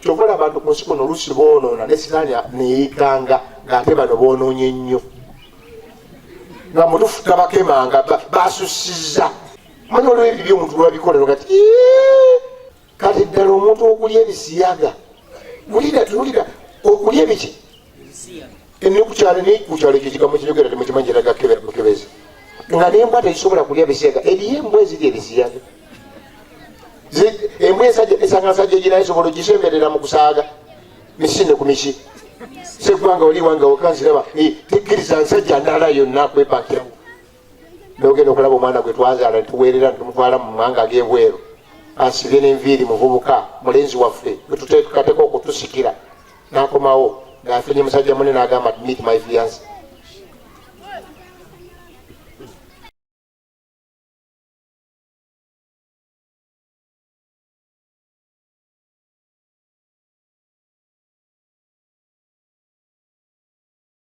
Kyova olaba abantu ku nsi kuno oluusi boonoona ne sitaani neyekanga ng'ate bano boonoonye nnyo, nga mutufu tabakemanga, basussizza. Manyi waliwo ebibi omuntu lwabikola nogati kati ddala omuntu okulya ebisiyaga, wulira tunulira okulya ebiki nekukyalo nekukyalo ekyo ekigambo kinjogera temukimanyi, kiraga kebera mukebezi nga nembwa tezisobola kulya bisiyaga. Eriyo embwa ezirya ebisiyaga. Embwa ensajja esanga nsajja egina esobola ogisemberera mu kusaaga misinde ku miki seggwanga oli wange okanziraba tekkiriza nsajja ndala yonna kwepakirawo. Nogenda okulaba omwana gwe twazaala netuweerera netumutwala mu mawanga ag'ebweru, asibye n'enviiri, muvubuka mulenzi waffe gwetuteekateka okutusikira, n'akomawo ng'afunye musajja munne n'agamba, "Meet my fiance."